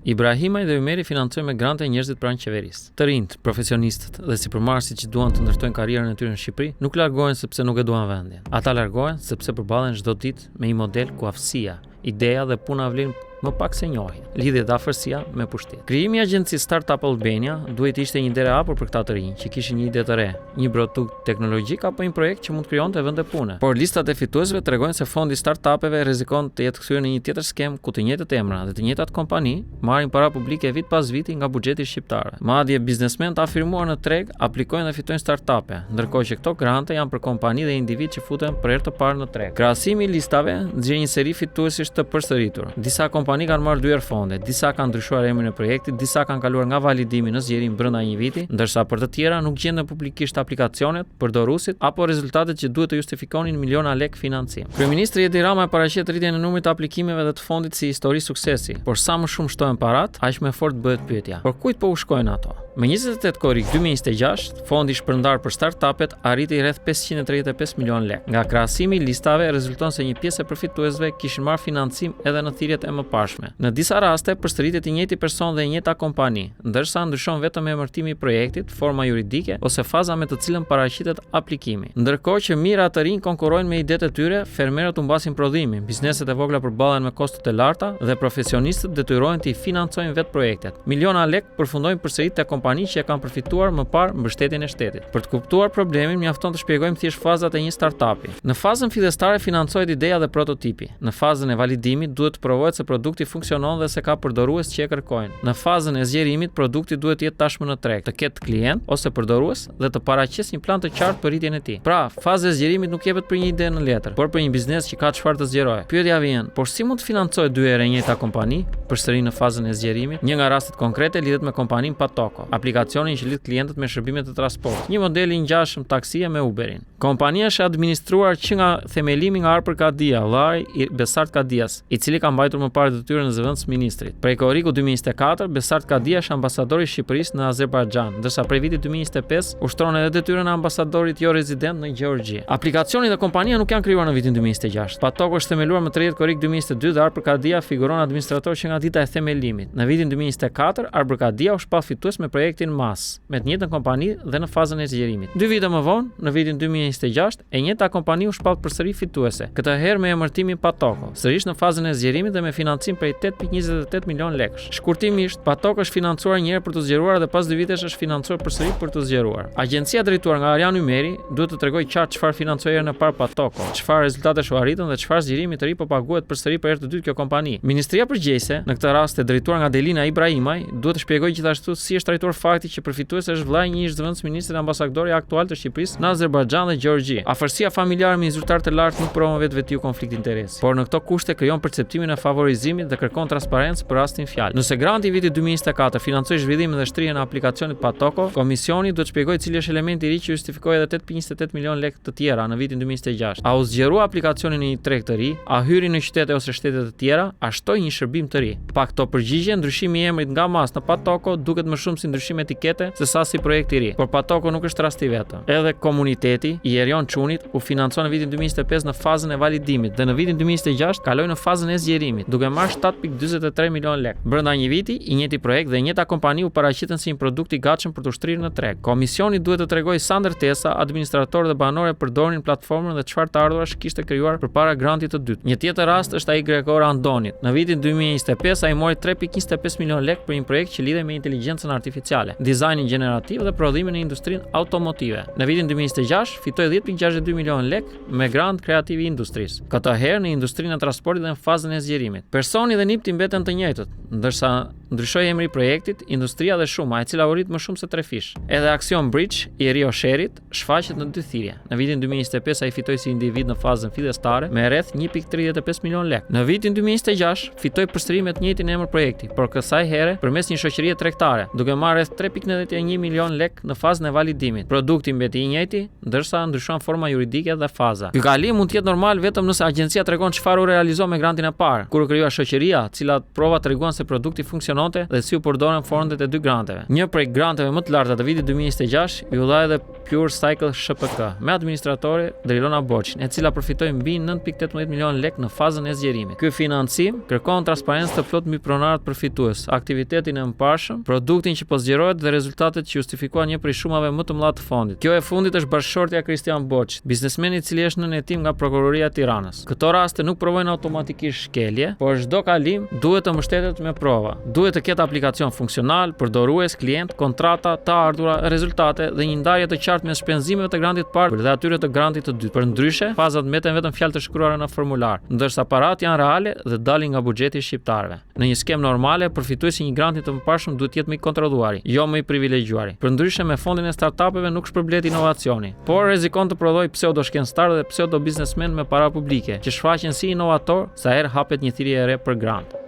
Ibrahimaj dhe Ymeri financojnë me grante njerëzit pranë qeverisë. Të rinjtë, profesionistët dhe sipërmarrësit që duan të ndërtojnë karrierën e tyre në Shqipëri, nuk largohen sepse nuk e duan vendin. Ata largohen sepse përballen çdo ditë me një model ku aftësia, ideja dhe puna vlejnë më pak se njohja, lidhjet dhe afërsia me pushtet. Krijimi i agjencisë Startup Albania duhej të ishte një derë e hapur për këta të rinj që kishin një ide të re, një produkt teknologjik apo një projekt që mund të krijonte vende pune. Por listat e fituesve tregojnë se fondi i startupeve rrezikon të jetë kthyer në një tjetër skemë ku të njëjtët emra dhe të njëjtat kompani marrin para publike vit pas viti nga buxheti i shqiptarëve. Madje biznesmenë të afirmuar në treg aplikojnë dhe fitojnë startupe, ndërkohë që këto grante janë për kompani dhe individë që futen për herë të parë në treg. Krahasimi i listave nxjerr një seri fituesish të përsëritur. Disa kompani kanë marrë dy herë fonde, disa kanë ndryshuar emrin e projektit, disa kanë kaluar nga validimi në zgjerim brenda një viti, ndërsa për të tjera nuk gjenden publikisht aplikacionet, përdoruesit apo rezultatet që duhet të justifikonin miliona lekë financim. Kryeministri Edi Rama e paraqet rritjen e numrit të aplikimeve dhe të fondit si histori suksesi, por sa më shumë shtohen paratë, aq më e fortë bëhet pyetja. Por kujt po u shkojnë ato? Më 28 korrik 2026, fondi i shpërndarë për startupet arriti rreth 535 milionë lekë. Nga krahasimi i listave rezulton se një pjesë e përfituesve kishin marrë financim edhe në thirrjet e mëparshme. Në disa raste përsëritet i njëjti person dhe e njëjta kompani, ndërsa ndryshon vetëm emërtimi i projektit, forma juridike ose faza me të cilën paraqitet aplikimi. Ndërkohë që mijëra të rinj konkurrojnë me idetë e tyre, fermerët humbasin prodhimin, bizneset e vogla përballen me kostot e larta dhe profesionistët detyrohen t'i financojnë vetë projektet. Miliona lekë përfundojnë përsëri te kompani që e kanë përfituar më parë mbështetjen e shtetit. Për të kuptuar problemin, mjafton të shpjegojmë thjesht fazat e një startupi. Në fazën fillestare financohet ideja dhe prototipi. Në fazën e validimit duhet të provohet se produkti funksionon dhe se ka përdorues që e kërkojnë. Në fazën e zgjerimit, produkti duhet të jetë tashmë në treg, të ketë klientë ose përdorues dhe të paraqesë një plan të qartë për rritjen e tij. Pra, faza e zgjerimit nuk jepet për një ide në letër, por për një biznes që ka çfarë të zgjerojë. Pyetja vjen, por si mund të financohet dy herë e njëjta kompani, përsëri në fazën e zgjerimit? Një nga rastet konkrete lidhet me kompaninë Patoko, aplikacionin që lidh klientët me shërbimet e transportit, një model i ngjashëm taksie me Uberin. Kompania është administruar që nga themelimi nga Arbër Kadia, vëllai i Besart Kadias, i cili ka mbajtur më parë detyrën e zëvendësministrit. Prej korrikut 2024, Besart Kadia është ambasador i Shqipërisë në Azerbajxhan, ndërsa prej vitit 2025 ushtron edhe detyrën e ambasadorit jo rezident në Gjeorgji. Aplikacioni dhe kompania nuk janë krijuar në vitin 2026. Patoko është themeluar më 30 korrik 2022 dhe Arbër Kadia figuron administrator që nga dita e themelimit. Në vitin 2024, Arbër Kadia u shpall fitues me projektin MAS. me të njëjtën kompani dhe në fazën e zgjerimit. Dy vite më vonë, në vitin 2026, e njëjta kompani u shpall përsëri fituese, këtë herë me emërtimin Patoko, sërish në fazën e zgjerimit dhe me financim prej 8.28 milion lekësh. Shkurtimisht, Patoko është financuar një herë për t'u zgjeruar dhe pas dy vitesh është financuar përsëri për t'u zgjeruar. Agjencia e drejtuar nga Arjan Ymeri duhet të tregojë qartë çfarë financoi herën e parë Patoko, çfarë rezultatesh u arritën dhe çfarë zgjerimi të ri po paguhet përsëri për herë të dytë kjo kompani. Ministria përgjegjëse, në këtë rast e drejtuar nga Delina Ibrahimaj, duhet të shpjegojë gjithashtu si është trajtuar fakti që përfitues është vëllai i një ish-zëvendësministri dhe ambasadori aktual të Shqipërisë në Azerbajxhan dhe Gjeorgji. Afërsia familjare me një zyrtar të lartë nuk provon vetvetiu konflikt interesi, por në këto kushte krijon perceptimin e favorizimit dhe kërkon transparencë për rastin në fjalë. Nëse granti i vitit 2024 financoi zhvillimin dhe shtrirjen e aplikacionit Patoko, komisioni duhet të shpjegojë cili është elementi i ri që justifikoi edhe 8.28 milionë lekë të tjera në vitin 2026. A u zgjerua aplikacioni në një treg të ri? A hyri në qytete ose shtete të tjera? A shtoi një shërbim të ri? Pa këto përgjigje, ndryshimi i emrit nga MAS në Patoko duket më shumë si ndryshim etikete se sa si projekt i ri. Por Patoko nuk është rasti i vetëm. Edhe komuniteti i Erion Çunit u financua në vitin 2025 në fazën e validimit dhe në vitin 2026 kaloi në fazën e zgjerimit, duke marrë 7.43 milionë lekë. Brenda një viti, i njëjti projekt dhe e njëjta kompani u paraqitën si një produkt i gatshëm për t'u shtrirë në treg. Komisioni duhet të tregojë sa ndërtesa, administratorë dhe banorë e përdornin platformën dhe çfarë të ardhurash kishte krijuar përpara grantit të dytë. Një tjetër rast është ai i Gregor Andonit. Në vitin 2025 ai mori 3.25 milionë lekë për një projekt që lidhej me inteligjencën artificiale, dizajnin gjenerativ dhe prodhimin në industrinë automotive. Në vitin 2026 fitoi 10.62 milionë lekë me grant Creative Industries, këtë herë në industrinë e transportit dhe në fazën e zgjerimit. Personi dhe nipti mbeten të njëjtët, ndërsa ndryshoi emri i projektit, industria dhe shuma, e cila u rrit më shumë se trefish. Edhe Action Bridge i Rio Sherit shfaqet në dy thirrje. Në vitin 2025 ai fitoi si individ në fazën fillestare me rreth 1.35 milion lekë. Në vitin 2026 fitoi përsëri me të njëjtin emër projekti, por kësaj here përmes një shoqërie tregtare, duke marrë rreth 3.91 milion lekë në fazën e validimit. Produkti mbeti i njëjti, ndërsa ndryshuan forma juridike dhe faza. Ky kalim mund të jetë normal vetëm nëse agjencia tregon çfarë u realizua me grantin e parë, kur u krijua shoqëria, cilat prova treguan se produkti funksionon. funksiononte dhe si u përdorën fondet e dy granteve. Një prej granteve më të larta të vitit 2026 iu dha edhe Pure Cycle SHPK, me administratore Drilona Boçin, e cila përfitoi mbi 9.18 milion lekë në fazën e zgjerimit. Ky financim kërkon transparencë të plotë mbi pronarët përfitues, aktivitetin e mëparshëm, produktin që po zgjerohet dhe rezultatet që justifikuan një prej shumave më të mëdha të fondit. Kjo e fundit është bashkëshortja e Kristian Boçit, biznesmeni i cili është nën hetim nga prokuroria e Tiranës. Këto raste nuk provojnë automatikisht shkelje, por çdo kalim duhet të mbështetet me prova. Duhet të ketë aplikacion funksional, përdorues, klient, kontrata, të ardhura, rezultate dhe një ndarje të qartë mes shpenzimeve të grantit të parë dhe atyre të grantit të dytë. Përndryshe, fazat mbeten vetëm fjalë të shkruara në formular, ndërsa paratë janë reale dhe dalin nga buxheti i shqiptarëve. Në një skemë normale, përfituesi i një granti të mëparshëm duhet të jetë më i kontrolluari, jo më i privilegjuari. Përndryshe, me fondin e startupeve nuk shpërblet inovacioni, por rrezikon të prodhojë pseudo-shkencëtarë dhe pseudo-biznesmen me para publike, që shfaqen si inovator sa herë hapet një thirrje e re për grant.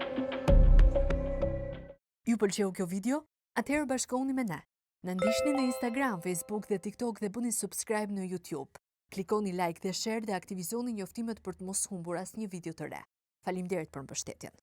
Ju pëlqeu kjo video? Atëherë bashkohuni me ne. Na ndiqni në Instagram, Facebook dhe TikTok dhe bëni subscribe në YouTube. Klikoni like dhe share dhe aktivizoni njoftimet për të mos humbur asnjë video të re. Faleminderit për mbështetjen.